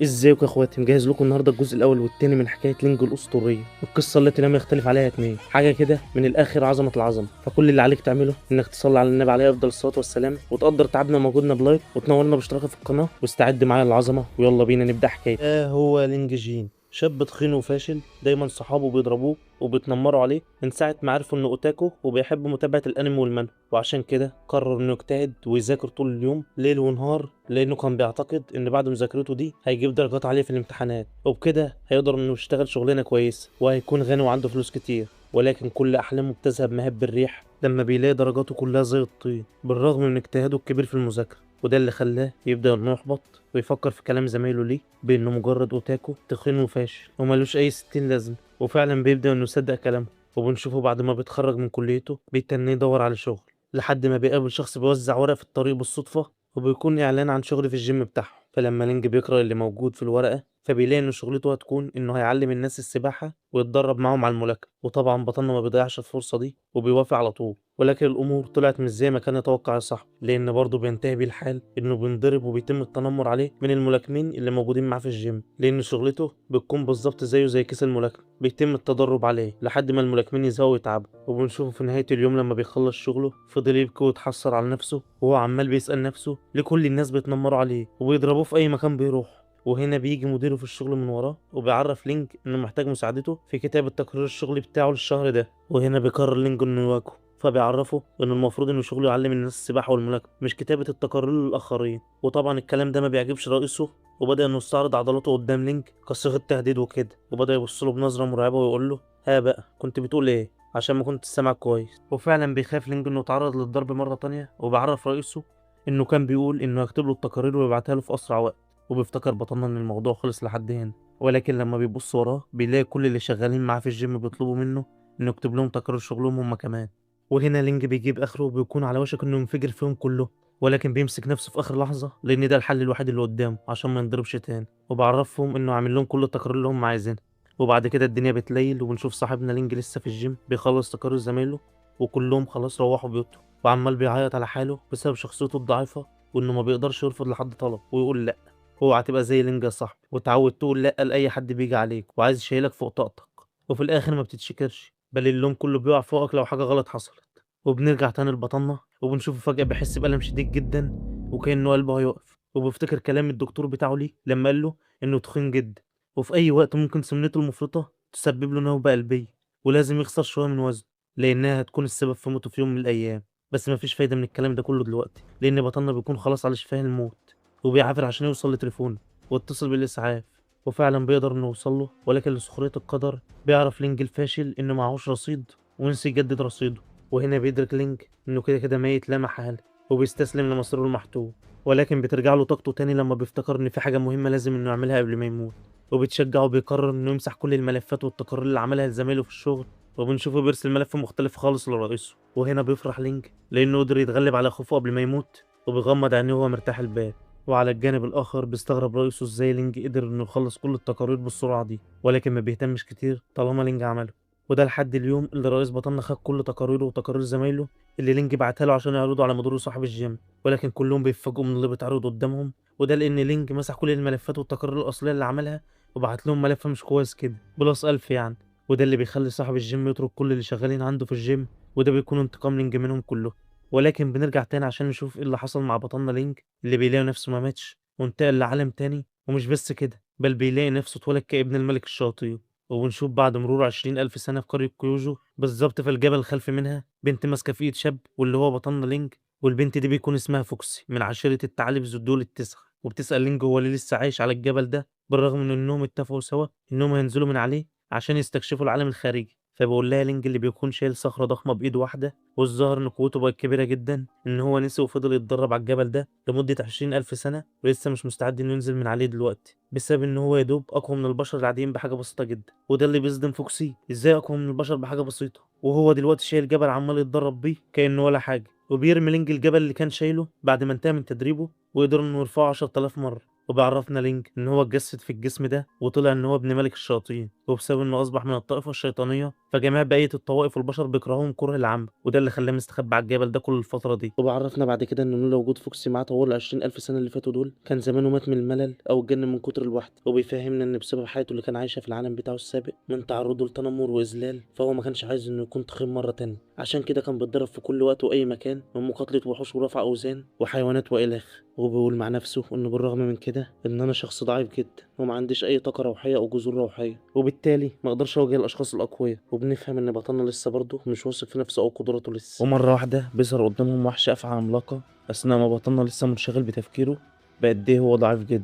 ازيكم يا اخواتي؟ مجهز لكم النهارده الجزء الاول والثاني من حكاية لينج الاسطورية، القصة التي لم يختلف عليها اثنين. حاجة كده من الاخر، عظمه العظمة. فكل اللي عليك تعمله انك تصلي على النبي عليه افضل الصلاة والسلام، وتقدر تعبنا ومجهودنا ب like، وتنورنا باشتراكك في القناة، واستعد معايا العظمة، ويلا بينا نبدا حكاية. ايه هو لينج جين؟ شاب تخين وفاشل، دايما صحابه بيضربوه وبيتنمروا عليه من ساعة ما عرفوا انه اوتاكو وبيحب متابعة الانمي والمانهوا، وعشان كده قرر انه يجتهد ويذاكر طول اليوم ليل ونهار، لانه كان بيعتقد ان بعد مذاكرته دي هيجيب درجات عالية في الامتحانات، وبكده هيقدر انه يشتغل شغلانة كويسة وهيكون غني وعنده فلوس كتير. ولكن كل احلامه بتذهب مهب الريح لما بيلاقي درجاته كلها زي الطين، بالرغم من اجتهاده الكبير في المذاكرة. وده اللي خلاه يبدأ انه يحبط ويفكر في كلام زمايله ليه بانه مجرد اوتاكو تخين وفاشل وملوش اي ستين لازمه. وفعلا بيبدأ انه يصدق كلامه، وبنشوفه بعد ما بيتخرج من كليته بيتنيه يدور على شغل، لحد ما بيقابل شخص بيوزع ورق في الطريق بالصدفة، وبيكون إعلان عن شغل في الجيم بتاعه. فلما لينج بيقرأ اللي موجود في الورقة فبيلاقي إن شغلته هتكون إنه هيعلم الناس السباحة ويتدرب معاهم على الملاكمة. وطبعا بطلنا ما بيضيعش الفرصة دي وبيوافق على طول. ولكن الأمور طلعت مش زي ما كان يتوقع يا صاحبي، لأن برضه بينتهي بيه الحال إنه بينضرب وبيتم التنمر عليه من الملاكمين اللي موجودين معاه في الجيم، لأن شغلته بتكون بالظبط زيه زي كيس الملاكمة، بيتم التدرب عليه لحد ما الملاكمين يزهقوا ويتعبوا. وبنشوفه في نهاية اليوم لما بيخلص شغله فضل يبكي ويتحسر على نفسه، وهو عمال بيسأل نفسه ليه كل الناس بيتنمروا عليه وبيضربوه في أي مكان بيروح. وهنا بيجي مديره في الشغل من وراه وبيعرف لينج انه محتاج مساعدته في كتابة تقرير الشغل بتاعه للشهر ده. وهنا بيقرر لينج انه يواجهه، فبيعرفه انه المفروض انه شغله يعلم الناس السباحة والملاكمة مش كتابة التقارير للآخرين. وطبعا الكلام ده ما بيعجبش رئيسه، وبدأ انه يستعرض عضلاته قدام لينج كصيغة تهديد وكده، وبدأ يبص له بنظرة مرعبة ويقول له ها بقى كنت بتقول ايه عشان ما كنت سامعك كويس. وفعلا بيخاف لينج انه يتعرض للضرب مرة تانية، وبيعرف رئيسه انه كان بيقول انه هيكتب له التقارير ويبعتها له في اسرع وقت. وبيفتكر بطلنا ان الموضوع خلص لحد هنا، ولكن لما بيبص وراه بيلاقي كل اللي شغالين معاه في الجيم بيطلبوا منه انه يكتب لهم تقارير شغلهم هم كمان. وهنا لينج بيجيب اخره وبيكون على وشك انه ينفجر فيهم كله، ولكن بيمسك نفسه في اخر لحظة لان ده الحل الوحيد اللي قدامه عشان ما ينضربش تاني، وبعرفهم انه عامل لهم كل التقارير اللي هم عايزينها. وبعد كده الدنيا بتليل وبنشوف صاحبنا لينج لسه في الجيم بيخلص تقارير زمايله، وكلهم خلاص روحوا بيوتهم، وعمال بيعيط على حاله بسبب شخصيته الضعيفة وانه ما بيقدرش يرفض لحد طلب ويقول لا. اوعى تبقى زي لينج يا صاحبي وتعود تقول لا لاي حد بيجي عليك وعايز يشيلك فوق طاقتك، وفي الاخر ما بتتشكرش، بل اللوم كله بيقع فوقك لو حاجة غلط حصلت. وبنرجع تاني لبطلنا وبنشوفه فجأة بيحس بألم شديد جدا وكأنه قلبه هيقف، وبيفتكر كلام الدكتور بتاعه ليه لما قال له انه تخين جدا وفي اي وقت ممكن سمنته المفرطة تسبب له نوبة قلبية ولازم يخسر شوية من وزنه لانها هتكون السبب في موته في يوم من الايام. بس مفيش فايدة من الكلام ده كله دلوقتي، لان بطلنا بيكون خلاص على شفاه الموت، وبيعافر عشان يوصل لتليفونه واتصل بالإسعاف، وفعلا بيقدر انه يوصل له. ولكن لسخرية القدر بيعرف لينج الفاشل انه معهوش رصيد ونسي يجدد رصيده. وهنا بيدرك لينج انه كده كده ميت لا محالة، وبيستسلم لمصيره المحتوم. ولكن بترجع له طاقته تاني لما بيفتكر ان في حاجة مهمة لازم انه يعملها قبل ما يموت، وبتشجعه بيقرر انه يمسح كل الملفات والتقارير اللي عملها لزمايله في الشغل. وبنشوفه بيرسل ملف مختلف خالص لرئيسه. وهنا بيفرح لينج لانه قدر يتغلب على خوفه قبل ما يموت، وبيغمض عينيه وهو مرتاح البال. وعلى الجانب الآخر بيستغرب رئيسه ازاي لينج قدر انه يخلص كل التقارير بالسرعة دي، ولكن ما بيهتمش كتير طالما لينج عمله. وده لحد اليوم اللي رئيس بطلنا خد كل تقاريره وتقارير زمايله اللي لينج بعتها له عشان يعرضه على مديره صاحب الجيم، ولكن كلهم بيتفاجئوا من اللي بيتعرض قدامهم. وده لان لينج مسح كل الملفات والتقارير الأصلية اللي عملها وبعت لهم ملف مش كويس كده plus 1000 يعني. وده اللي بيخلي صاحب الجيم يترك كل اللي شغالين عنده في الجيم، وده بيكون انتقام لينج منهم كلهم. ولكن بنرجع تاني عشان نشوف ايه اللي حصل مع بطلنا لينج اللي بيلاقي نفسه ما ماتش وانتقل لعالم تاني، ومش بس كده بل بيلاقي نفسه اتولد كابن الملك الشياطين. وبنشوف بعد مرور 20,000 سنة في قرية كيوجو بالظبط في الجبل الخلفي منها بنت ماسكة في ايد شاب واللي هو بطلنا لينج، والبنت دي بيكون اسمها فوكسي من عشيرة الثعالب ذو الدول التسعة. وبتسأل لينج هو ليه لسه عايش على الجبل ده بالرغم من انهم اتفقوا سوا انهم هينزلوا من عليه عشان يستكشفوا العالم الخارجي. فبيقول لها لينج اللي بيكون شايل صخرة ضخمة بإيد واحدة، والظاهر إن قوته بقت كبيرة جدا إن هو نسي وفضل يتدرب على الجبل ده لمدة 20,000 سنة ولسه مش مستعد إنه ينزل من عليه دلوقتي، بسبب إن هو يدوب أقوى من البشر العاديين بحاجة بسيطة جدا. وده اللي بيصدم فوكسي، إزاي أقوى من البشر بحاجة بسيطة وهو دلوقتي شايل جبل عمال يتدرب بيه كأنه ولا حاجة. وبيرمي لينج الجبل اللي كان شايله بعد ما انتهى من تدريبه ويقدر إنه يرفعه 10,000 مرة. وبيعرفنا لينك ان هو اتجسد في الجسم ده وطلع ان هو ابن ملك الشياطين، وبسبب انه اصبح من الطائفة الشيطانية فجميع بقية الطوائف والبشر بيكرهوهم كره العمى، وده اللي خلاه مستخبي على الجبل ده كل الفترة دي. وبيعرفنا بعد كده ان لولا وجود فوكسي معاه طوال 20,000 سنة اللي فاتوا دول كان زمانه مات من الملل او اتجنن من كتر الوحدة. وبيفهمنا ان بسبب حياته اللي كان عايشها في العالم بتاعه السابق من تعرضه لتنمر واذلال، فهو ما كانش عايز انه يكون تخين مرة تانية، عشان كده كان بيتدرب في كل وقت واي مكان من مقاتله وحوش ورفع اوزان وحيوانات والى اخره. وبيقول مع نفسه انه بالرغم من كده ان انا شخص ضعيف جدا وما عنديش اي طاقة روحية او جذور روحية، وبالتالي ما اقدرش اواجه الاشخاص الاقوياء. وبنفهم ان بطلنا لسه برضه مش واثق في نفسه او قدراته لسه. ومرة واحدة بيظهر قدامهم وحش افعى عملاقة اثناء ما بطلنا لسه منشغل بتفكيره بقد ايه هو ضعيف جدا،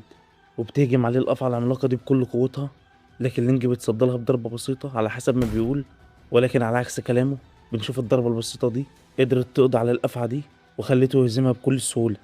وبتهجم عليه الافعى العملاقة دي بكل قوتها، لكن لينج بيتصدى لها بضربه بسيطة على حسب ما بيقول، ولكن على عكس كلامه بنشوف الضربة البسيطة دي قدرت تقضي على الافعى دي وخلته يهزمها بكل سهولة.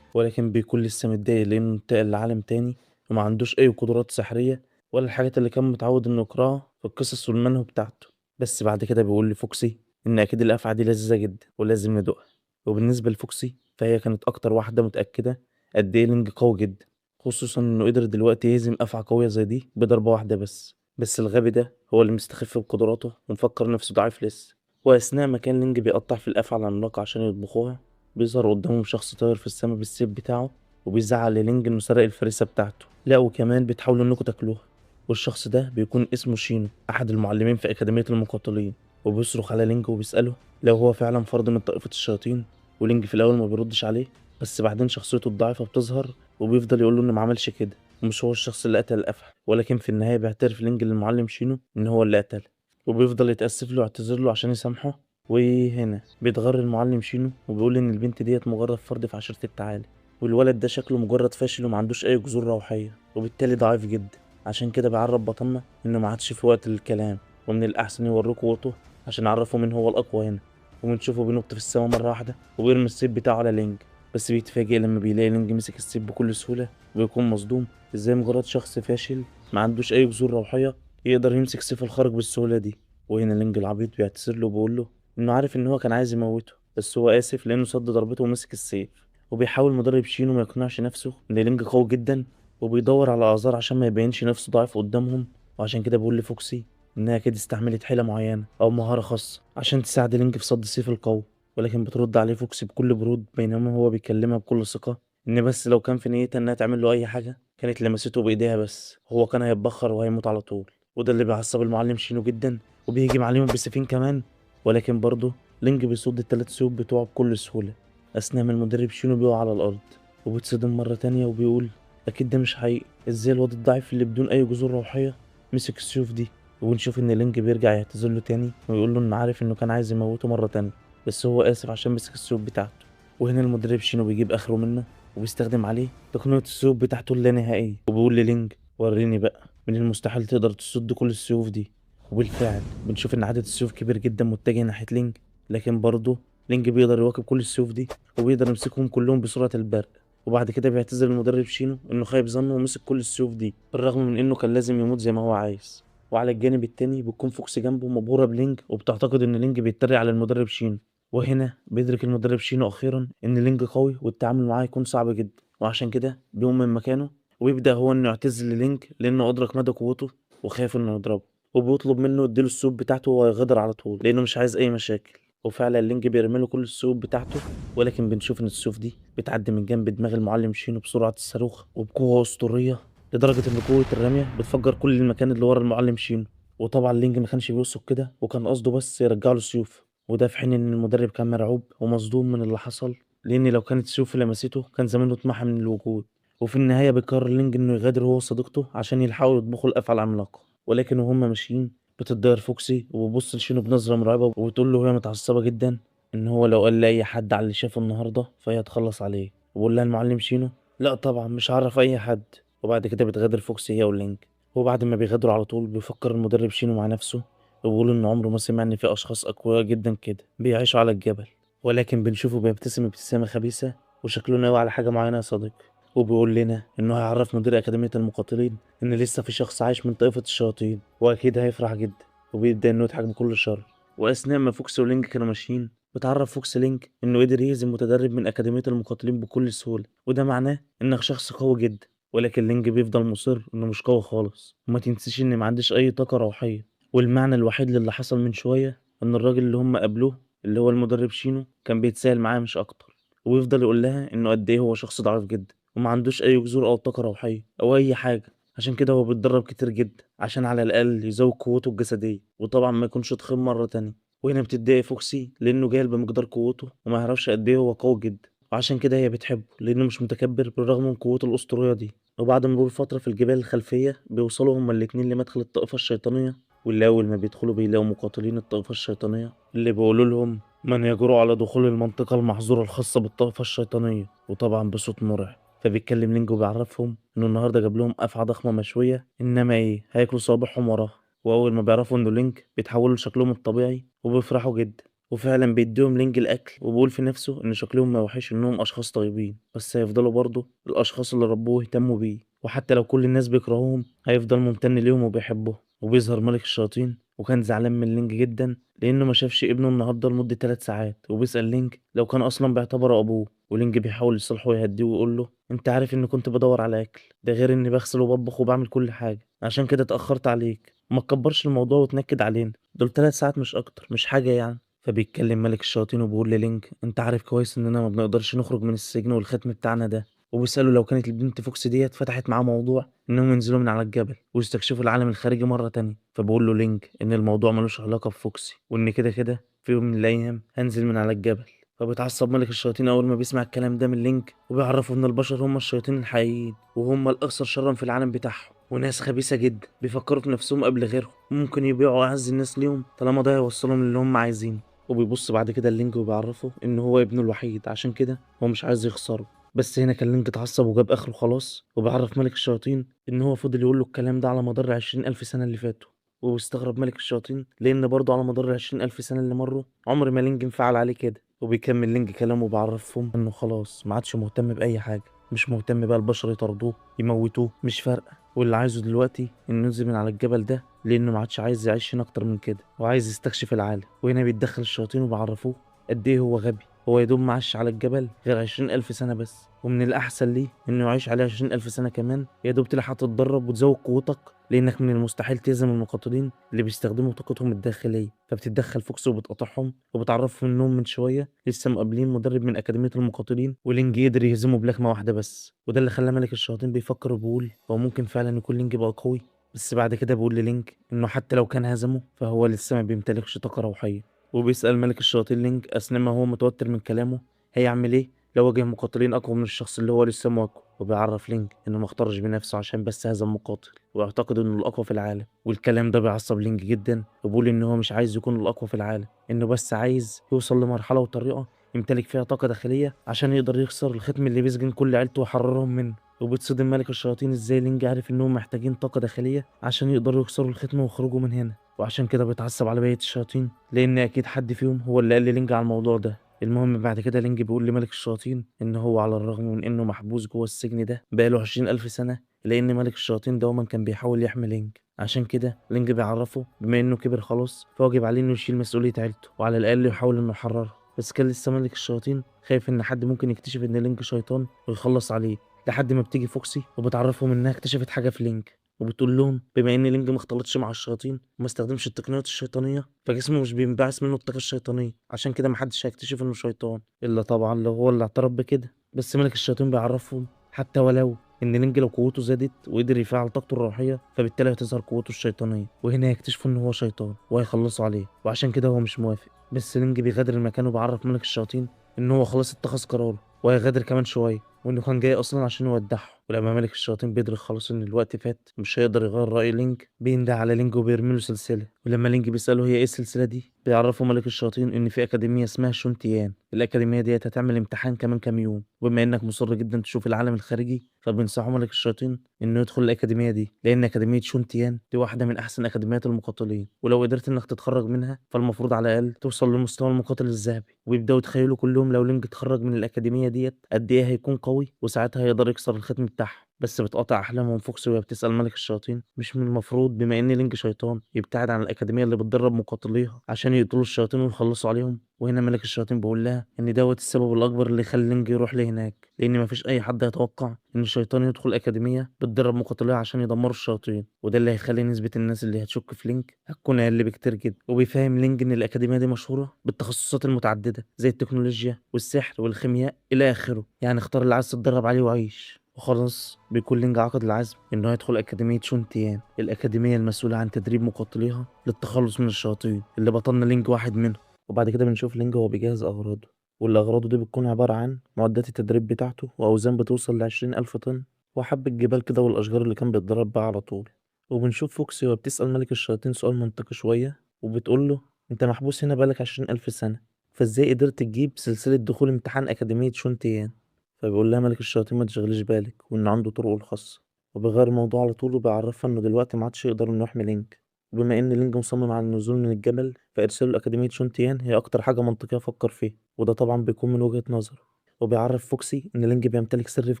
ولكن بيكون لسه متضايق لانه انتقل لعالم تاني وما عندوش اي قدرات سحريه ولا الحاجات اللي كان متعود انه يقراها في القصص والمنهو بتاعته. بس بعد كده بيقول لفوكسي ان اكيد الافعى دي لذيذة جدا ولازم ندوقها. وبالنسبة لفوكسي فهي كانت اكتر واحدة متاكدة قد ايه لينج قوي جدا، خصوصا انه قدر دلوقتي يهزم افعى قوية زي دي بضربه واحدة بس. بس الغبي ده هو اللي مستخف بقدراته ومفكر نفسه ضعيف لسه. واثناء ما كان لينج بيقطع في الافعى العملاقة عشان يطبخوها، بيظهر قدامهم شخص طاير في السماء بالسيف بتاعه وبيزعق للينج انه سرق الفريسه بتاعته، لا وكمان بتحاولوا انكم تاكلوها. والشخص ده بيكون اسمه شينو، احد المعلمين في اكاديمية المقاتلين، وبيصرخ على لينج وبيساله لو هو فعلا فرد من طائفة الشياطين. ولينج في الاول ما بيردش عليه، بس بعدين شخصيته الضعيفة بتظهر وبيفضل يقول له انه ما عملش كده ومش هو الشخص اللي قتل الافعى. ولكن في النهاية بيعترف لينج للمعلم شينو ان هو اللي قتله، وبيفضل يتاسف له ويعتذر له عشان يسامحه. وهنا بيتغر المعلم شينو وبيقول ان البنت ديت مجرد فرد في عشيره التعالي، والولد ده شكله مجرد فاشل وما عندوش اي جذور روحية وبالتالي ضعيف جدا. عشان كده بيعرف بطلنا انه ما عادش في وقت للكلام، ومن الاحسن يوروه قوته عشان يعرفوا مين هو الاقوى هنا. وبنشوفه بينط في السماء مرة واحدة وبيرمي السيف بتاعه على لينج، بس بيتفاجئ لما بيلاقي لينج مسك السيف بكل سهولة، وبيكون مصدوم ازاي مجرد شخص فاشل ما عندوش اي جذور روحية يقدر يمسك سيف الخارق بالسهولة دي. وهنا لينج العبيط بيعتذر له وبيقول له انه عارف ان هو كان عايز يموته، بس هو اسف لانه صد ضربته ومسك السيف. وبيحاول مدرب شينو ما يقنعش نفسه ان لينج قوي جدا، وبيدور على اعذار عشان ما يبينش نفسه ضعيف قدامهم. وعشان كده بيقول لفوكسي انها كده استعملت حيله معينة او مهارة خاصة عشان تساعد لينج في صد سيف القوي. ولكن بترد عليه فوكسي بكل برود بينما هو بيكلمها بكل ثقة ان بس لو كان في نيتها انها تعمل له اي حاجة كانت لمسته بايديها بس، هو كان هيتبخر وهيموت على طول. وده اللي بيعصب المعلم شينو جدا وبيهجم عليهم بسيفين كمان، ولكن برضه لينج بيصد الثلاث سيوف بتوعه بكل سهولة اثناء ما المدرب شينو بيقع على الارض. وبيتصدم مرة تانية وبيقول اكيد ده مش حقيقي، ازاي الواد الضعيف اللي بدون اي جذور روحية مسك السيوف دي. وبنشوف ان لينج بيرجع يعتذر له تاني ويقول له انه عارف انه كان عايز يموته مرة تانية، بس هو اسف عشان مسك السيوف بتاعته. وهنا المدرب شينو بيجيب اخره منه وبيستخدم عليه تقنية السيوف بتاعته اللانهائيه، وبيقول للينج وريني بقى، من المستحيل تقدر تصد كل السيوف دي. وبالفعل بنشوف ان عدد السيوف كبير جدا متجه ناحية لينج، لكن برضه لينج بيقدر يواكب كل السيوف دي وبيقدر يمسكهم كلهم بسرعة البرق. وبعد كده بيعتذر المدرب شينو انه خايب ظنه ومسك كل السيوف دي بالرغم من انه كان لازم يموت زي ما هو عايز. وعلى الجانب التاني بتكون فوكس جنبه مبهوره بلينج وبتعتقد ان لينج بيتريق على المدرب شينو. وهنا بيدرك المدرب شينو اخيرا ان لينج قوي والتعامل معاه يكون صعب جدا، وعشان كده بيقوم من مكانه وبيبدا هو انه يعتذر للينج لانه ادرك مدى قوته وخايف انه يضربه، وبيطلب منه يديله السيوف بتاعته وهو هيغادر على طول لانه مش عايز اي مشاكل. وفعلا لينج بيرمي له كل السيوف بتاعته، ولكن بنشوف ان السيوف دي بتعدي من جنب دماغ المعلم شينو بسرعة الصاروخ وبقوة اسطورية لدرجة ان قوة الرمية بتفجر كل المكان اللي ورا المعلم شينو. وطبعا لينج ما كانش بيوثق كده وكان قصده بس يرجع له السيوف، وده في حين ان المدرب كان مرعوب ومصدوم من اللي حصل، لان لو كانت سيوف لمسته كان زمانه اتمحى من الوجود. وفي النهاية بيقرر لينج انه يغادر هو وصديقته عشان يلحقوا يطبخوا الافعى العملاقة. ولكن وهم ماشيين بتتضاير فوكسي وبتبص لشينو بنظره مرعبة وبتقول له وهي متعصبه جدا ان هو لو قال لاي حد على اللي شافه النهارده فهي هتخلص عليه. وبقول لها المعلم شينو لا طبعا مش هعرف اي حد. وبعد كده بتغادر فوكسي هي ولينج. وبعد ما بيغادروا على طول بيفكر المدرب شينو مع نفسه وبيقول ان عمره ما سمع ان في اشخاص اقوياء جدا كده بيعيشوا على الجبل. ولكن بنشوفه بيبتسم ابتسامة خبيثة وشكله ناوي على حاجة معينة يا صديقي، وبيقول لنا انه هيعرف مدير اكاديمية المقاتلين ان لسه في شخص عايش من طائفة الشياطين واكيد هيفرح جدا، وبيبدا انه يضحك بكل شر. واثناء ما فوكس ولينج كانوا ماشيين بتعرف فوكس لينج انه قدر يهزم متدرب من اكاديمية المقاتلين بكل سهولة، وده معناه انك شخص قوي جدا. ولكن لينج بيفضل مصر إنه مش قوي خالص، وما تنسيش إن ما عنديش أي طاقة روحية. والمعنى الوحيد للي حصل من شوية إن الراجل اللي هم قابلوه اللي هو المدرب شينو كان بيتساهل معاه مش أكتر، ويفضل يقول لها إنه قد إيه هو شخص ضعيف جدا وما عندوش أي جذور أو طاقة روحية أو أي حاجة، عشان كده هو بيتدرب كتير جدا عشان على الأقل يزود قوته الجسدية، وطبعا ما يكونش تخين مرة تانية. وهنا بتتضايق فوكسي لأنه جاهل بمقدار قوته وما يعرفش قد إيه هو قوي جدا، وعشان كده هي بتحبه لأنه مش متكبر بالرغم من قوته الأسطورية دي. وبعد مرور فترة في الجبال الخلفية بيوصلوا هما الاتنين لمدخل الطائفة الشيطانية، واللي أول ما بيدخلوا بيلاقوا مقاتلين الطائفة الشيطانية اللي بيقولوا لهم من يجرؤ على دخول المنطقة المحظورة الخاصة بالطائفة الشيطانية، وطبعا بصوت مرعب. فبيتكلم لينج وبيعرفهم إنه النهارده جاب لهم أفعى ضخمة مشوية، إنما إيه هياكلوا صوابعهم وراها. وأول ما بيعرفوا إنه لينج بيتحولوا لشكلهم الطبيعي وبيفرحوا جدا، وفعلا بيديهم لينج الأكل، وبيقول في نفسه إن شكلهم ما يوحيش إنهم أشخاص طيبين، بس هيفضلوا برضه الأشخاص اللي ربوه اهتموا بيه، وحتى لو كل الناس بيكرهوهم هيفضل ممتن ليهم وبيحبهم. وبيظهر ملك الشياطين وكان زعلان من لينج جدا لأنه ما شافش ابنه النهارده لمدة 3 ساعات، وبيسأل لينج لو كان أصلا بيعتبره أبوه، ولينج بيحاول يصلحه ويهديه ويقول له أنت عارف إني كنت بدور على أكل، ده غير إني بغسل وبطبخ وبعمل كل حاجة، عشان كده اتأخرت عليك، ما تكبرش الموضوع وتنكد علينا، دول 3 ساعات مش أكتر، مش حاجة يعني. فبيتكلم ملك الشياطين وبيقول للينج أنت عارف كويس إننا ما بنقدرش نخرج من السجن والختم بتاعنا ده، وبيسأله لو كانت البنت فوكس ديت فتحت معاه موضوع إنهم ينزلوا من على الجبل ويستكشفوا العالم الخارجي مرة تانية. فبقول له لينج إن الموضوع ملوش علاقة بفوكسي، وإن كده كده في يوم من الأيام هنزل من على الجبل. فبيتعصب ملك الشياطين أول ما بيسمع الكلام ده من لينج، وبيعرفه إن البشر هم الشياطين الحقيقيين وهم الأكثر شرا في العالم بتاعهم، وناس خبيثة جدا بيفكروا في نفسهم قبل غيرهم، ممكن يبيعوا أعز الناس ليهم طالما ده هيوصلهم للي هم عايزينه. وبيبص بعد كده لينج وبيعرفه إن هو ابنه الوحيد، عشان كده هو مش عايز يخسره. بس هنا كان لينج اتعصب وجاب اخره خلاص، وبيعرف ملك الشياطين ان هو فضل يقول له الكلام ده على مدار 20,000 سنة اللي فاتوا. وبيستغرب ملك الشياطين لان برضه على مدار 20,000 سنة اللي مروا عمر ما لينج انفعل عليه كده. وبيكمل لينج كلامه وبيعرفهم انه خلاص ما عادش مهتم باي حاجة، مش مهتم بقى البشر يطاردوه يموتوه مش فارقة، واللي عايزه دلوقتي انه ينزل من على الجبل ده لانه ما عادش عايز يعيش هنا اكتر من كده، وعايز يستكشف العالم. وهنا بيتدخل الشياطين وبيعرفوه قد ايه هو غبي، هو يدوب معاش على الجبل غير 20,000 سنة بس، ومن الأحسن ليه إنه يعيش عليه 20,000 سنة كمان، يا دوب تلحق تتدرب وتزود قوتك، لأنك من المستحيل تهزم المقاتلين اللي بيستخدموا طاقتهم الداخلية. فبتتدخل فوكس وبتقاطعهم وبتعرفهم إنهم من شوية لسه مقابلين مدرب من أكاديمية المقاتلين، ولينج قدر يهزمه بلكمة واحدة بس. وده اللي خلى ملك الشياطين بيفكر وبيقول هو ممكن فعلا يكون لينج بقى قوي. بس بعد كده بيقول للينج إنه حتى لو كان هزمه فهو لسه ما بيمتلكش طاقة روحية. وبيسأل ملك الشياطين لينج أثناء ما هو متوتر من كلامه هيعمل إيه لو واجه مقاتلين أقوى من الشخص اللي هو لسه مواجهه، وبيعرف لينج إنه ما اختارش بنفسه عشان بس هزم مقاتل ويعتقد إنه الأقوى في العالم. والكلام ده بيعصب لينج جدا، وبيقول إن هو مش عايز يكون الأقوى في العالم، إنه بس عايز يوصل لمرحلة وطريقة يمتلك فيها طاقة داخلية عشان يقدر يخسر الختم اللي بيسجن كل عيلته ويحررهم منه. وبتصدم ملك الشياطين ازاي لينج عارف انهم محتاجين طاقة داخلية عشان يقدروا يكسروا الختم ويخرجوا من هنا، وعشان كده بيتعصب على بقية الشياطين لان اكيد حد فيهم هو اللي قال للينج على الموضوع ده. المهم بعد كده لينج بيقول لملك الشياطين ان هو على الرغم من انه محبوس جوه السجن ده بقاله 20,000 سنة، لان ملك الشياطين دوما كان بيحاول يحمي لينج، عشان كده لينج بيعرفه بما انه كبر خلاص فواجب عليه انه يشيل مسؤولية عيلته وعلى الاقل يحاول انه يحررها. بس كان لسه ملك الشياطين خايف ان حد ممكن يكتشف ان لينج شيطان ويخلص عليه، لحد ما بتيجي فوكسي وبتعرفهم انها اكتشفت حاجة في لينج، وبتقول لهم بما ان لينج ما اختلطش مع الشياطين وما استخدمش التقنيات الشيطانية فجسمه مش بينبعث منه الطاقة الشيطانية، عشان كده محدش هيكتشف انه شيطان الا طبعا لو هو اللي اعترف بكده. بس ملك الشياطين بيعرفهم حتى ولو ان لينج لو قوته زادت وقدر يفعل طاقته الروحية فبالتالي هتظهر قوته الشيطانية، وهنا يكتشفوا ان هو شيطان وهيخلصوا عليه، وعشان كده هو مش موافق. بس لينج بيغادر المكان وبيعرف ملك الشياطين ان هو خلاص اتخذ قراره وهيغادر كمان شوية، وانه كان جاي اصلا عشان يودعه. ولما ملك الشياطين بيدرك خلاص ان الوقت فات مش هيقدر يغير راي لينج، بينده على لينج وبيرمي له سلسلة. ولما لينج بيساله هي ايه السلسلة دي، بيعرفوا ملك الشياطين ان في اكاديمية اسمها شونتيان، الاكاديمية ديت هتعمل امتحان كمان كام يوم، وبما انك مصر جدا تشوف العالم الخارجي فبينصحوا ملك الشياطين انه يدخل الاكاديمية دي، لان اكاديمية شونتيان دي واحدة من احسن اكاديميات المقاتلين، ولو قدرت انك تتخرج منها فالمفروض على الاقل توصل لمستوى المقاتل الذهبي. ويبداوا يتخيلوا كلهم لو لينج اتخرج من الاكاديمية ديت قد ايه هيكون قوي، وساعتها هيقدر يكسر الختم بتاعها. بس بتقاطع احلامهم فوكس وهي بتسال ملك الشياطين مش من المفروض بما ان لينج شيطان يبتعد عن الاكاديمية اللي بتدرب مقاتليها عشان يقتلوا الشياطين ويخلصوا عليهم؟ وهنا ملك الشياطين بيقول لها إن دوت السبب الأكبر اللي يخلي لينج يروح لهناك، لأن مفيش أي حد يتوقع إن الشيطان يدخل أكاديمية بتدرب مقاتليها عشان يدمروا الشياطين، وده اللي هيخلي نسبة الناس اللي هتشك في لينج هتكون أقل بكتير جدا. وبيفهم لينج إن الأكاديمية دي مشهورة بالتخصصات المتعددة زي التكنولوجيا والسحر والخيمياء إلى آخره، يعني اختار اللي عايز تتدرب عليه وعيش. وخلاص بيكون لينج عقد العزم إنه يدخل أكاديمية شونتيان، الأكاديمية المسؤولة عن تدريب مقاتليها للتخلص من الشياطين اللي بطلنا لينج واحد منهم. وبعد كده بنشوف لينج وهو بيجهز أغراضه، واللي أغراضه دي بتكون عبارة عن معدات التدريب بتاعته وأوزان بتوصل ل20,000 طن وحبة جبال كده والأشجار اللي كان بيتدرب بيها على طول. وبنشوف فوكسي وهي بتسأل ملك الشياطين سؤال منطقي شوية، وبتقول له أنت محبوس هنا بقالك 20,000 سنة، فإزاي قدرت تجيب سلسلة دخول امتحان أكاديمية شونتيان؟ فبيقول لها ملك الشياطين ما تشغليش بالك، وإن عنده طرقه الخاصة. وبيغير الموضوع على طول وبيعرفها إنه دلوقتي ما عادش يقدر إنه يحمي لينج، وبما إن لينج مصمم على النزول من الجبل فإرساله لأكاديمية شونتيان هي أكتر حاجة منطقية فكر فيها، وده طبعا بيكون من وجهة نظره. وبيعرف فوكسي إن لينج بيمتلك سر في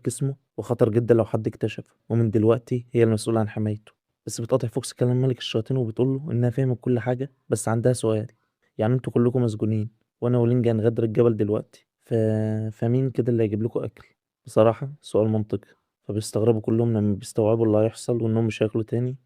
جسمه وخطر جدا لو حد اكتشفه، ومن دلوقتي هي المسؤولة عن حمايته. بس بتقاطع فوكسي كلام ملك الشياطين وبتقول له إنها فهمت كل حاجة بس عندها سؤال، يعني انتوا كلكم مسجونين وأنا ولينج هنغادر الجبل دلوقتي، فمين كده اللي هيجيب لكم أكل؟ بصراحة سؤال منطقي. فبيستغربوا كلهم لما بيستوعبوا اللي هيحصل وإنهم مش هياكلوا تاني،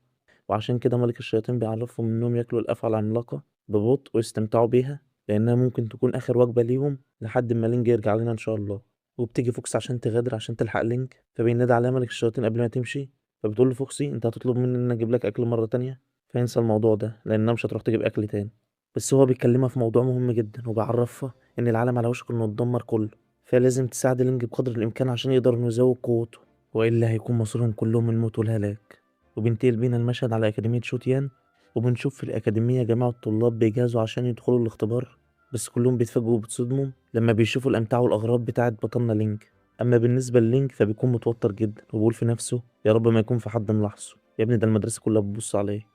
وعشان كده ملك الشياطين بيعرفهم إنهم ياكلوا الأفعى العملاقة ببطء ويستمتعوا بيها لأنها ممكن تكون آخر وجبة ليهم لحد ما لينج يرجع لنا إن شاء الله. وبتيجي فوكس عشان تغادر عشان تلحق لينج، فبينادي عليها ملك الشياطين قبل ما تمشي، فبتقول له فوكسي أنت هتطلب مني إن أنا أجيب لك أكل مرة تانية؟ فينسى الموضوع ده لأنها مش هتروح تجيب أكل تاني. بس هو بيكلمها في موضوع مهم جدا وبيعرفها إن العالم على وشك إنه يتدمر كله، فلازم تساعد لينج بقدر الإمكان عشان يقدر إنه يزود قوته، وإلا هيكون مصيرهم كلهم الموت والهلاك. وبينتقل بينا المشهد على أكاديمية شوتيان، وبنشوف في الأكاديمية جماعة الطلاب بيجهزوا عشان يدخلوا الاختبار، بس كلهم بيتفاجئوا وبيتصدموا لما بيشوفوا الأمتعة والأغراض بتاعة بطلنا لينج. أما بالنسبة للينج فبيكون متوتر جدا وبيقول في نفسه يا رب ما يكون في حد ملاحظه، يا ابني ده المدرسة كلها بتبص عليك.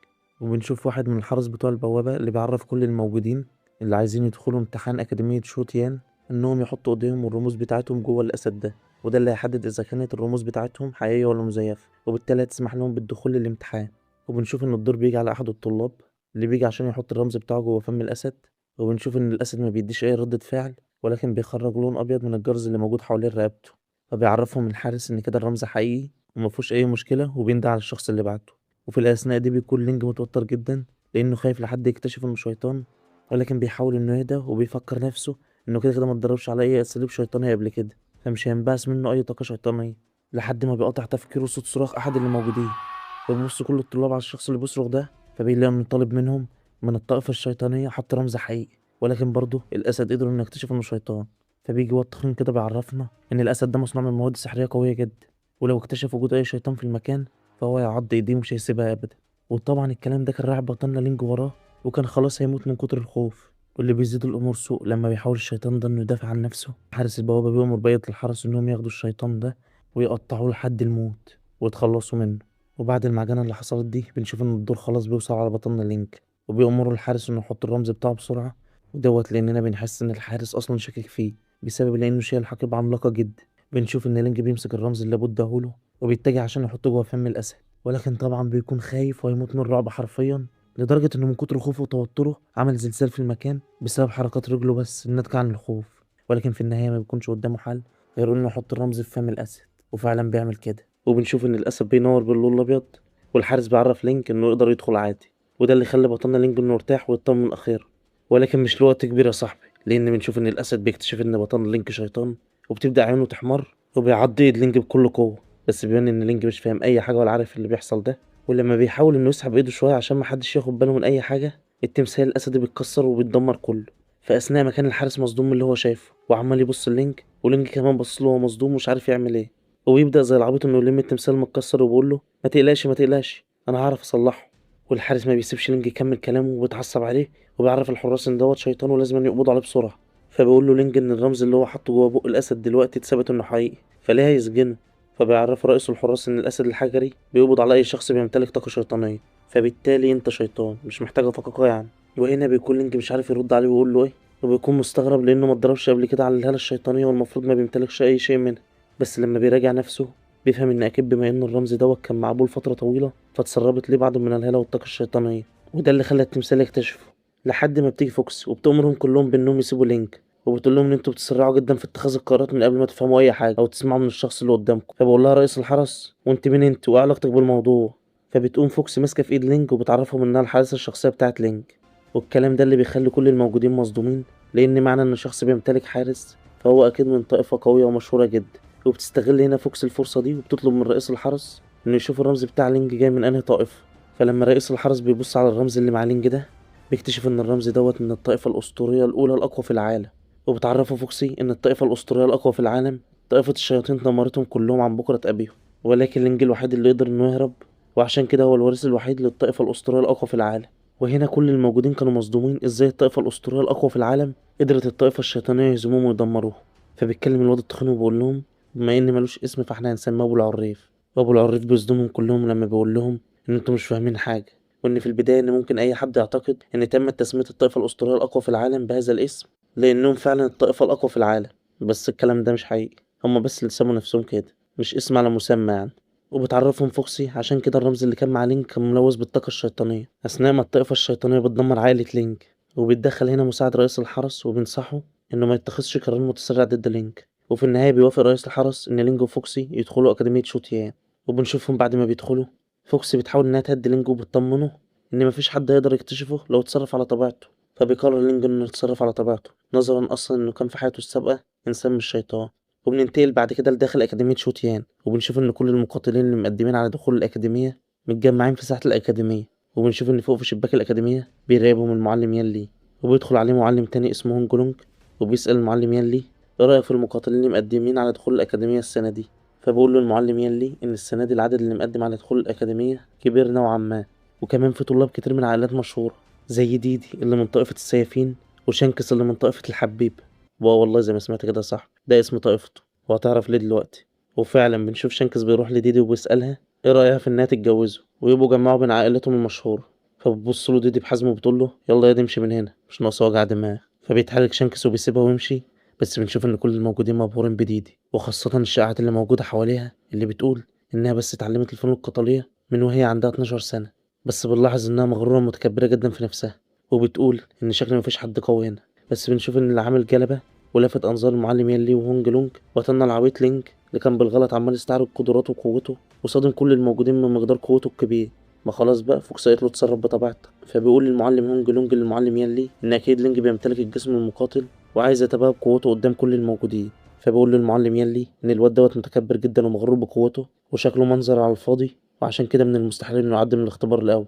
وبنشوف واحد من الحرس بتوع البوابة اللي بيعرف كل الموجودين اللي عايزين يدخلوا امتحان أكاديمية شوتيان إنهم يحطوا إيديهم والرموز بتاعتهم جوه الأسد ده، وده اللي هيحدد إذا كانت الرموز بتاعتهم حقيقية ولا مزيفة، وبالتالي هتسمح لهم بالدخول للامتحان. وبنشوف إن الدور بيجي على أحد الطلاب اللي بيجي عشان يحط الرمز بتاعه جوه فم الأسد، وبنشوف إن الأسد ما بيديش أي ردة فعل ولكن بيخرج لون أبيض من الجرز اللي موجود حوالين رقبته، فبيعرفهم الحارس إن كده الرمز حقيقي ومفيهوش أي مشكلة، وبيندى على الشخص اللي بعته. وفي الأثناء دي بيكون لينج متوتر جدا لأنه خايف لحد يكتشف إنه شيطان، ولكن بيحاول إنه يهدى وبيفكر نفسه إنه كده كده ما اتدربش على أي أساليب شيطانية قبل كده، فمش هينبعث منه أي طاقة شيطانية، لحد ما بيقطع تفكيره صوت صراخ أحد اللي موجودين. فبيبص كل الطلاب على الشخص اللي بيصرخ ده، فبيلاقي إنه طالب منهم من الطائفة الشيطانية حط رمز حقيقي، ولكن برضه الأسد قدر إنه يكتشف إنه شيطان. فبيجي واد تخين كده بيعرفنا إن الأسد ده مصنوع من مواد سحرية قوية جدا، ولو اكتشف وجود أي شيطان في المكان فهو هيعض إيديه ومش هيسيبها أبدا. وطبعا الكلام ده كان راعب بطلنا لينج وراه، وكان خلاص هيموت من كتر الخوف. واللي بيزيد الأمور سوء لما بيحاول الشيطان ده إنه يدافع عن نفسه، حارس البوابة بيأمر بقية الحرس إنهم ياخدوا الشيطان ده ويقطعوه لحد الموت ويتخلصوا منه. وبعد المعجنة اللي حصلت دي بنشوف إن الدور خلاص بيوصل على بطلنا لينج، وبيأمروا الحارس إنه يحط الرمز بتاعه بسرعة، ودوت لأننا بنحس إن الحارس أصلا شاكك فيه بسبب لأنه شايل حقيبة عملاقة جدا. بنشوف إن لينج بيمسك الرمز اللي أبوه اداهوله وبيتجه عشان يحطه جوه فم الأسد، ولكن طبعا بيكون خايف وهيموت من الرعب حرفيا، لدرجة إنه من كتر خوفه وتوتره عمل زلزال في المكان بسبب حركات رجله بس الناتجة عن الخوف. ولكن في النهاية ما بيكونش قدامه حل غير إنه يحط الرمز في فم الأسد، وفعلا بيعمل كده. وبنشوف إن الأسد بينور باللون الأبيض، والحارس بيعرف لينك إنه يقدر يدخل عادي، وده اللي خلى بطلنا لينك إنه يرتاح ويطمن أخيرا. ولكن مش لوقت كبير يا صاحبي، لأن بنشوف إن الأسد بيكتشف إن بطلنا لينك شيطان، وبتبدأ عينه تحمر وبيعض إيد لينك بكل قوة. بس بيبان إن لينك مش فاهم أي حاجة ولا عارف اللي بيحصل ده، ولما بيحاول إنه يسحب إيده شوية عشان محدش ياخد باله من أي حاجة، التمثال الأسدي بيتكسر وبيتدمر كله. فأثناء ما كان الحارس مصدوم من اللي هو شايفه وعمال يبص للينك، ولينك كمان بص له وهو مصدوم ومش عارف يعمل إيه، وبيبدأ زي العبيط إنه يلم التمثال المتكسر وبيقول له ما تقلقش ما تقلقش أنا هعرف أصلحه. والحارس ما بيسيبش لينك يكمل كلامه وبيتعصب عليه وبيعرف الحراس إن دوت شيطان ولازم يقبضوا عليه بسرعة. فبيقول له لينك إن الرمز اللي هو حاطه جوه بق الأسد دلوقتي اتثبت إنه حقيقي، فليه هيسجنه؟ فبيعرفوا رئيس الحراس إن الأسد الحجري بيقبض على أي شخص بيمتلك طاقة شيطانية، فبالتالي أنت شيطان مش محتاج فقاقة يعني. وهنا بيكون لينك مش عارف يرد عليه ويقول له إيه، وبيكون مستغرب لأنه ما اتدربش قبل كده على الهالة الشيطانية والمفروض ما بيمتلكش أي شيء منها. بس لما بيراجع نفسه بيفهم إن أكيد بما إن الرمز دوت كان مع أبوه لفترة طويلة فاتسربت ليه بعض من الهالة والطاقة الشيطانية، وده اللي خلى التمثال يكتشفه. لحد ما بتيجي فوكس وبتأمرهم كلهم بانهم يسيبوا لينج، وبتقول لهم ان انتوا بتسرعوا جدا في اتخاذ القرارات من قبل ما تفهموا اي حاجة او تسمعوا من الشخص اللي قدامكم. فبقول لها رئيس الحرس: وانت مين انت وايه علاقتك بالموضوع؟ فبتقوم فوكس ماسكه في ايد لينج وبتعرفهم انها الحارسه الشخصية بتاعت لينج، والكلام ده اللي بيخلي كل الموجودين مصدومين، لان معنى ان شخص بيمتلك حارس فهو اكيد من طائفة قوية ومشهوره جدا. وبتستغل هنا فوكس الفرصة دي وبتطلب من رئيس الحرس انه يشوف الرمز بتاع لينج جاي من انهي طائفة. فلما رئيس الحرس بيبص على الرمز اللي مع لينج ده بيكتشف ان الرمز دوت من الطائفة الاسطورية الاولى الاقوى في العالم. وبتعرفه فوكسي ان الطائفة الاسطورية الاقوى في العالم طائفة الشياطين دمرتهم كلهم عن بكره ابيهم، ولكن لينج الوحيد اللي قدر انه يهرب، وعشان كده هو الوارث الوحيد للطائفه الاسطورية الاقوى في العالم. وهنا كل الموجودين كانوا مصدومين ازاي الطائفة الاسطورية الاقوى في العالم قدرت الطائفة الشيطانية يهزموهم ويدمروهم. فبيتكلم الواد التخين وبيقول لهم بما ان ملوش اسم فاحنا هنسميه ابو العريف. وابو العريف بيصدمهم كلهم لما بيقول لهم ان انتوا مش فاهمين حاجة، وان في البداية ان ممكن اي حد يعتقد ان تمت تسميه الطائفة الاسطورية الاقوى في العالم بهذا الاسم لانهم فعلا الطائفة الاقوى في العالم، بس الكلام ده مش حقيقي، هما بس اللي سموا نفسهم كده، مش اسم على مسمى يعني. وبتعرفهم فوكسي عشان كده الرمز اللي كان مع لينك كان ملوث بالطاقة الشيطانية أثناء ما الطائفة الشيطانية بتدمر عائلة لينك. وبيتدخل هنا مساعد رئيس الحرس وبينصحه إنه ما يتخذش قرار متسرع ضد لينك. وفي النهاية بيوافق رئيس الحرس إن لينج وفوكسي يدخلوا أكاديمية شوتيان. وبنشوفهم بعد ما بيدخلوا فوكسي بتحاول إنها تهدي لينج وبتطمنه إن مفيش حد هيقدر يكتشفه لو اتصرف على طبيعته. فبيقرر لينج إنه يتصرف على طبيعته نظرا أصلا إنه كان في حياته السابقة إنسان مش شيطان. وبننتقل بعد كده لداخل أكاديمية شوتيان، وبنشوف إن كل المقاتلين اللي مقدمين على دخول الأكاديمية متجمعين في ساحة الأكاديمية. وبنشوف إن فوق في شباك الأكاديمية بيراقبهم المعلم يلي، وبيدخل عليه معلم تاني اسمه هونجلونج، وبيسأل المعلم يلي إيه رأيك في المقاتلين اللي مقدمين على دخول الأكاديمية السنة دي؟ فبيقول له المعلم يلي إن السنة دي العدد اللي مقدم على دخول الأكاديمية كبير نوعا ما، وكمان في طلاب كتير من عائلات مشهورة زي ديدي اللي من طائفة السيافين، وشانكس اللي من طائفة الحبيب. والله زي ما سمعت كده صح، ده اسم طائفته وهتعرف ليه دلوقتي. وفعلا بنشوف شانكس بيروح لديدي وبيسألها ايه رأيها في انها تتجوزه ويبقوا جمعوا بين عائلتهم المشهورة. فبتبص له ديدي بحزم وبتقول له يلا يا دي امشي من هنا مش ناقصه وجع دماغ. فبيتحرك شانكس وبيسيبها ويمشي، بس بنشوف ان كل الموجودين مبهورين بديدي، وخاصة الشائعات اللي موجودة حواليها اللي بتقول انها بس اتعلمت الفنون القتالية من وهي عندها 12 سنة. بس بنلاحظ انها مغرورة ومتكبرة جدا في نفسها، وبتقول ان شكل مفيش حد قوي هنا. بس بنشوف ان اللي عامل جلبة ولفت انظار المعلم يلي وهونج لونج وتنى العبيط لينك اللي كان بالغلط عمال يستعرض قدراته وقوته وصادم كل الموجودين من مقدار قوته الكبير. ما خلاص بقى فوكس قالت له اتصرف بطبيعتك. فبيقول للمعلم هونج لونج للمعلم يلي ان اكيد لينج بيمتلك الجسم المقاتل وعايز يتباهى بقوته قدام كل الموجودين. فبيقول للمعلم يلي ان الواد دوت متكبر جدا ومغرور بقوته وشكله منظر على الفاضي، وعشان كده من المستحيل انه يعدي من الاختبار الاول.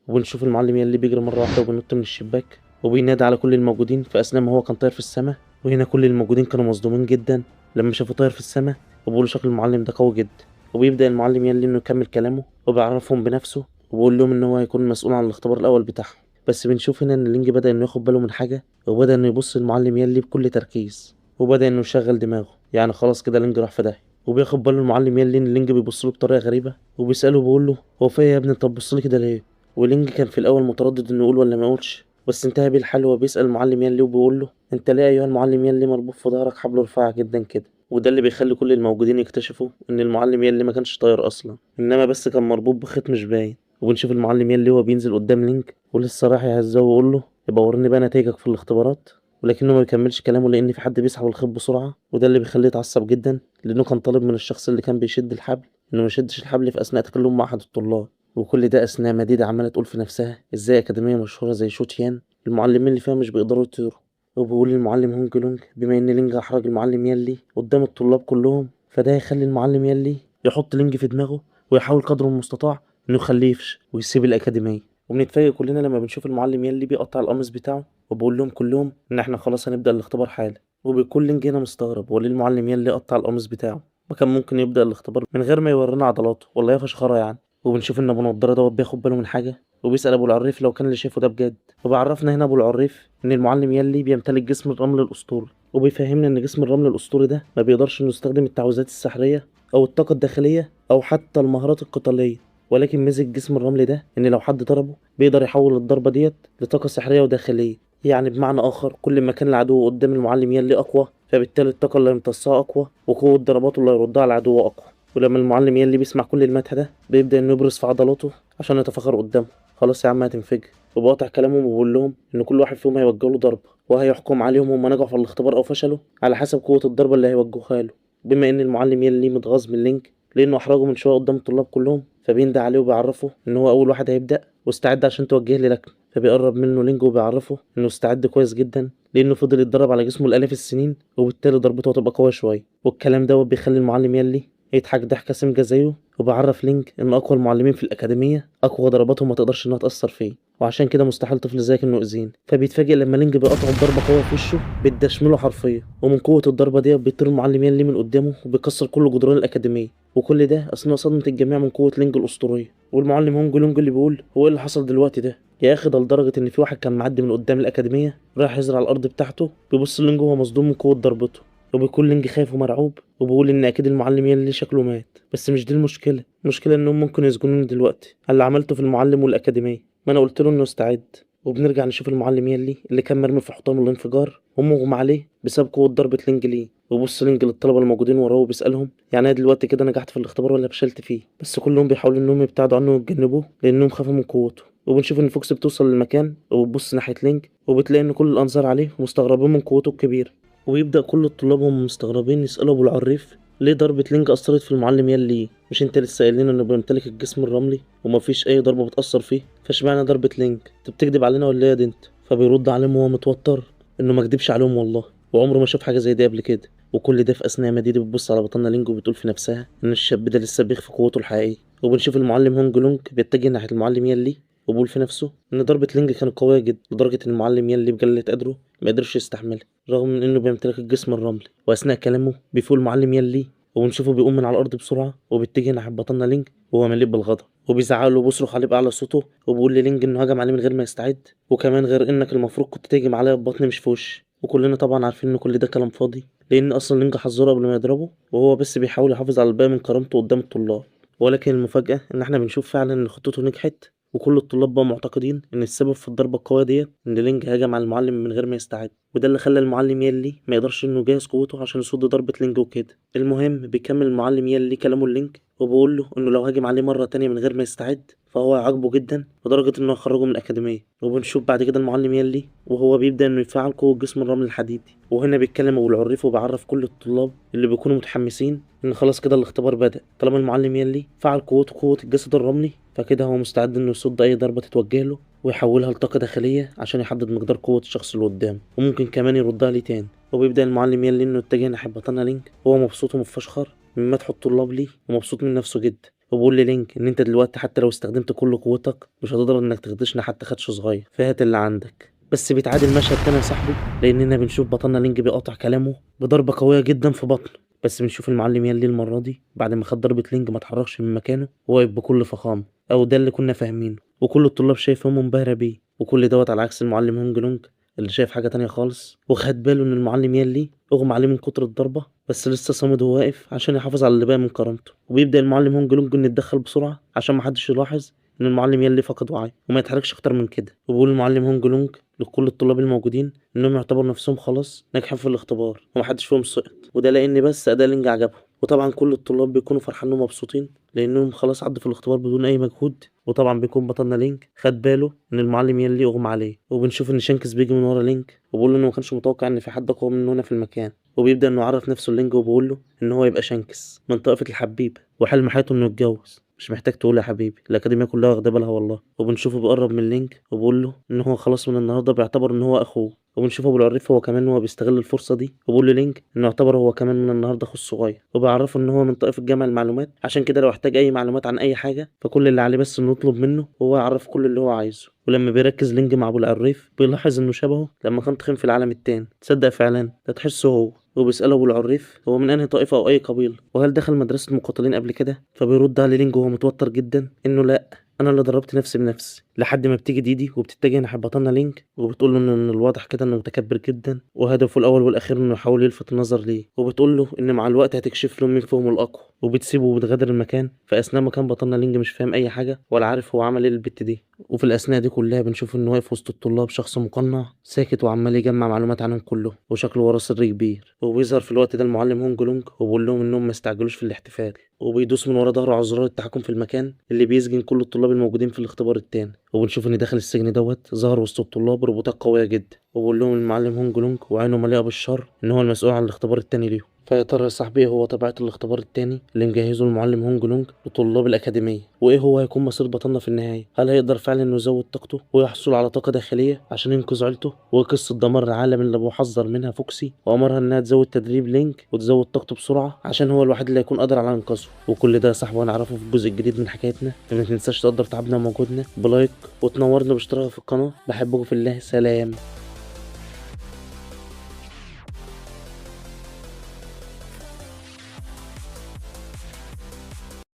وبنشوف المعلم يلي بيجري مرة واحدة وبينط من الشباك وبينادي على كل الموجودين في اثناء ما هو كان طاير في السماء. وهنا كل الموجودين كانوا مصدومين جدا لما شافوا طاير في السماء وبيقولوا شكل المعلم ده قوي جدا. وبيبدا المعلم يلي انه يكمل كلامه وبيعرفهم بنفسه وبيقول لهم ان هو هيكون المسؤول عن الاختبار الاول بتاعهم. بس بنشوف هنا ان لينج بدا انه ياخد باله من حاجة، وبدا انه يبص للمعلم يلي بكل تركيز، وبدا انه يشغل دماغه، يعني خلاص كده لينج راح في داهية. وبياخد باله المعلم يلي ان لينج بيبص له بطريقة غريبة وبيساله بيقول له هو في يا ابني انت بتبص لي كده ليه؟ ولينج كان في الاول متردد انه يقول ولا ما يقولش، بس انتهى بيه الحل وهو بيسأل المعلم يلي وبيقول له انت ليه ايها المعلم يلي مربوط في ظهرك حبل رفيع جدا كده؟ وده اللي بيخلي كل الموجودين يكتشفوا ان المعلم يلي ما كانش طاير اصلا، انما بس كان مربوط بخيط مش باين. وبنشوف المعلم يلي هو بينزل قدام لينك ولسه رايح يهزه ويقول له يبقى وريني بقى نتائجك في الاختبارات، ولكنه ما بيكملش كلامه لان في حد بيسحب الخيط بسرعة، وده اللي بيخليه يتعصب جدا لانه كان طالب من الشخص اللي كان بيشد الحبل انه ما يشدش الحبل في اثناء تكلمه مع احد الطلاب. وكل ده اثناء ما ديدي عماله تقول في نفسها ازاي اكاديمية مشهورة زي شوتيان المعلمين اللي فيها مش بيقدروا يطيروا. وبيقول للمعلم هونج لونج بما ان لينج احرج المعلم يلي قدام الطلاب كلهم فده هيخلي المعلم يلي يحط لينج في دماغه ويحاول قدر المستطاع انه يخليه يفشل ويسيب الاكاديمية. وبنتفاجئ كلنا لما بنشوف المعلم يلي بيقطع القميص بتاعه وبقول لهم كلهم ان احنا خلاص هنبدا الاختبار حالا. وبيكون لينج هنا مستغرب هو ليه المعلم يلي قطع القميص بتاعه؟ ما كان ممكن يبدا الاختبار من غير ما يورينا عضلاته ولا هي فشخره يعني. وبنشوف ان ابو نضاره دوت بياخد باله من حاجة وبيسال ابو العريف لو كان اللي شايفه ده بجد. وبيعرفنا هنا ابو العريف ان المعلم يلي بيمتلك جسم الرمل الاسطوري، وبيفهمنا ان جسم الرمل الاسطوري ده ما بيقدرش انه يستخدم التعويذات السحريه او الطاقة الداخلية او حتى المهارات القتالية، ولكن ميزة جسم الرمل ده ان لو حد ضربه بيقدر يحول الضربة ديت لطاقة سحريه وداخليه. يعني بمعنى اخر كل ما كان العدو قدام المعلم يلي اقوى فبالتالي الطاقة اللي يمتصها اقوى وقوه ضرباته اللي يردها على العدو اقوى. ولما المعلم يلي بيسمع كل المدح ده بيبدأ انه يبرز في عضلاته عشان يتفاخر قدامه. خلاص يا عم هتنفجر. وبقاطع كلامهم وبقول لهم ان كل واحد فيهم هيوجه له ضربة، وهيحكم عليهم هم نجحوا في الاختبار او فشلوا على حسب قوة الضربة اللي هيوجهها له. بما ان المعلم يلي متغاظ من لينك لانه احرجه من شوية قدام الطلاب كلهم، فبينده عليه وبيعرفه ان هو اول واحد هيبدأ، واستعد عشان توجه لي لكن. فبيقرب منه لينج وبيعرفه انه استعد كويس جدا لانه فضل يتدرب على جسمه لالاف السنين، وبالتالي ضربته هتبقى قوية شوية. والكلام دوت بيخلي المعلم يلي يضحك ضحكه سمجه زيه، وبيعرف لينج ان اقوى المعلمين في الاكاديمية اقوى ضرباتهم ما تقدرش انها تاثر فيه، وعشان كده مستحيل طفل زيك انه يأذيني. فبيتفاجئ لما لينج بيقطعه بضربه قوية في وشه بتدشمله حرفيا، ومن قوة الضربة دي بيطير المعلم يلي من قدامه وبيكسر كل جدران الاكاديمية، وكل ده اثناء صدمة الجميع من قوة لينج الاسطورية. والمعلم هونج لونج اللي بيقول هو ايه اللي حصل دلوقتي ده يا اخي؟ ده لدرجة ان في واحد كان معدي من قدام الاكاديمية رايح يزرع الارض بتاعته، بيبص لينج وهو مصدوم من قوة ضربته، وبيكون لينج خايف ومرعوب وبيقول ان اكيد المعلم يلي شكله مات. بس مش دي المشكلة، المشكلة انهم ممكن يسجنوني دلوقتي على اللي عملته في المعلم والاكاديميه، ما انا قلت له انه استعد. وبنرجع نشوف المعلم يلي اللي كان مرمي في حطام الانفجار ومغمى عليه بسبب قوة ضربه لينج ليه. وبص لينج للطلبة الموجودين وراه وبيسالهم يعني انا دلوقتي كده نجحت في الاختبار ولا فشلت فيه؟ بس كلهم بيحاولوا انهم يبتعدوا عنه ويتجنبوه لانهم خافوا من قوته. وبنشوف ان فوكس بتوصل للمكان وبتبص ناحية لينج وبتلاقي ان كل الانظار عليه ومستغربين من قوته الكبيرة. ويبدا كل الطلاب وهم مستغربين يسالوا ابو العريف ليه ضربة لينج أثرت في المعلم يلي؟ مش انت لسه قايل لنا انه بيمتلك الجسم الرملي ومفيش اي ضربة بتأثر فيه، فاشمعنى ضربة لينج؟ انت بتكدب علينا ولا ايه يا دنت؟ فبيرد عليهم وهو متوتر انه ما كدبش عليهم والله، وعمره ما شاف حاجة زي دي قبل كده. وكل ده في اثناء ما ديدي بتبص على بطلنا لينج وبتقول في نفسها ان الشاب ده لسه بيخفي قوته الحقيقية. وبنشوف المعلم هونج لونج بيتجه ناحية المعلم يلي وبيقول في نفسه ان ضربة لينج كانت قوية جدا لدرجة ان المعلم يلي بجلة قدره ما قدرش يستحملها رغم من انه بيمتلك الجسم الرملي. واثناء كلامه بيفوق المعلم يلي وبنشوفه بيقوم من على الارض بسرعة وبيتجه ناحية بطلنا لينج وهو مليء بالغضب، وبيزعق له وبيصرخ عليه باعلى صوته وبيقول للينج انه هجم عليه من غير ما يستعد، وكمان غير انك المفروض كنت تهجم عليا ببطني مش في وشي. وكلنا طبعا عارفين ان كل ده كلام فاضي لان اصلا لينج حذره قبل ما يضربه، وهو بس بيحاول يحافظ على الباقي من كرامته قدام الطلاب. ولكن المفاجاة ان احنا بنشوف فعلا ان خطته نجحت، وكل الطلاب بقوا معتقدين ان السبب في الضربة القوية ديت ان لينج هجم على المعلم من غير ما يستعد، وده اللي خلى المعلم يلي ما يقدرش انه يجهز قوته عشان يصد ضربه لينج وكده. المهم بيكمل المعلم يلي كلامه للينج وبيقول له انه لو هاجم عليه مرة تانية من غير ما يستعد فهو هيعاقبه جدا لدرجة انه هيخرجه من الاكاديمية. وبنشوف بعد كده المعلم يلي وهو بيبدا انه يفعل قوة جسم الرمل الحديدي، وهنا بيتكلم ابو العريف وبيعرف كل الطلاب اللي بيكونوا متحمسين ان خلاص كده الاختبار بدا، طالما المعلم يلي فعل قوته قوة الجسد الرملي فكده هو مستعد انه يصد اي ضربه تتوجه له ويحولها لطاقة داخلية عشان يحدد مقدار قوة الشخص اللي قدامه، وممكن كمان يردها ليه تاني. وبيبدا المعلم يلي انه يتجه ناحية بطلنا لينك وهو مبسوط ومتفشخر من مدح الطلاب ليه ومبسوط من نفسه جدا، وبيقول للينك ان انت دلوقتي حتى لو استخدمت كل قوتك مش هتقدر انك تخدشنا حتى خدش صغير، فهات اللي عندك. بس بيتعاد المشهد تاني يا صاحبي لاننا بنشوف بطلنا لينك بيقاطع كلامه بضربه قوية جدا في بطنه، بس بنشوف المعلم يلي المرة دي بعد ما خد ضربه لينج ما اتحركش من مكانه وواقف بكل فخامة، او ده اللي كنا فاهمينه، وكل الطلاب شايفهم منبهره بيه. وكل دوت على عكس المعلم هونج لونج اللي شايف حاجة تانية خالص، وخد باله ان المعلم يلي اغمى عليه من كتر الضربة بس لسه صامد وواقف عشان يحافظ على اللي باقي من كرامته. وبيبدا المعلم هونج لونج انه يتدخل بسرعة عشان محدش يلاحظ ان المعلم يلي فقد وعيه وما يتحركش اكتر من كده. وبيقول المعلم هونج لونج لكل الطلاب الموجودين انهم يعتبروا نفسهم خلاص ناجحين في الاختبار ومحدش فيهم سقط، وده لان بس اداء لينج عجبهم. وطبعا كل الطلاب بيكونوا فرحانين ومبسوطين لانهم خلاص عدوا في الاختبار بدون اي مجهود. وطبعا بيكون بطلنا لينك خد باله ان المعلم يلي اغمى عليه. وبنشوف ان شانكس بيجي من ورا لينك وبيقول له انه ما كانش متوقع ان في حد اقوى منه هنا في المكان، وبيبدا انه يعرف نفسه لينج وبيقول له ان هو يبقى شانكس من طائفة الحبيب وحلم حياته انه يتجوز. مش محتاج تقول يا حبيبي، الاكاديمية كلها واخده بالها والله. وبنشوفه بيقرب من لينك وبيقول له ان هو خلاص من النهارده بيعتبر ان هو اخوه. وبنشوف ابو العريف هو كمان هو بيستغل الفرصة دي وبيقول للينك انه يعتبر هو كمان من النهارده اخوه الصغير، وبيعرفه ان هو من طائفة جمع المعلومات، عشان كده لو احتاج اي معلومات عن اي حاجة فكل اللي عليه بس انه يطلب منه وهو يعرف كل اللي هو عايزه. ولما بيركز لينج مع ابو العريف بيلاحظ انه شبهه لما كان تخين في العالم التاني، تصدق فعلا ده تحسه هو. وبيسأله ابو العريف هو من انهي طائفة او اي قبيلة، وهل دخل مدرسه مقاتلين قبل كده؟ فبيرد عليه لينج وهو متوتر جدا انه لا، انا اللي دربت نفسي بنفسي. لحد ما بتيجي ديدي وبتتجه ناحية بطلنا لينك وبتقول له إن من الواضح كده إنه متكبر جدا، وهدفه الأول والأخير إنه يحاول يلفت النظر ليه، وبتقول له إن مع الوقت هتكشف له مين فيهم الأقوى، وبتسيبه وبتغادر المكان. في أثناء ما كان بطلنا لينج مش فاهم أي حاجة ولا عارف هو عمل إيه للبت دي. وفي الأثناء دي كلها بنشوف إنه واقف وسط الطلاب شخص مقنع ساكت وعمال يجمع معلومات عنهم كلهم، وشكله وراه سر كبير. وبيظهر في الوقت ده المعلم هونج لونج وبيقول لهم إنهم ما يستعجلوش في الاحتفال، وبيدوس من ورا ظهره على زرار التحكم في المكان اللي بيسجن كل الطلاب الموجودين في الاختبار التاني. وبنشوف إن داخل السجن دوت ظهر وسط الطلاب روبوتات قوية جدا، وبيقول لهم المعلم هونج لونج وعينه مليئة بالشر إن هو المسؤول عن الاختبار التاني ليهم. فيا ترى يا صاحبي ايه هو طبيعة الاختبار التاني اللي مجهزة المعلم هونج لونج لطلاب الأكاديمية؟ وإيه هو هيكون مصير بطلنا في النهاية؟ هل هيقدر فعلا إنه يزود طاقته ويحصل على طاقة داخلية عشان ينقذ عيلته؟ وقصة دمار العالم اللي بيحذر منها فوكسي وأمرها إنها تزود تدريب لينك وتزود طاقته بسرعة عشان هو الوحيد اللي هيكون قادر على إنقاذه. وكل ده يا صاحبي هنعرفه في الجزء الجديد من حكايتنا. فما تنساش تقدر تعبنا ومجهودنا ب like وتنورنا باشتراك في القناة. بحبكم في الله، سلام.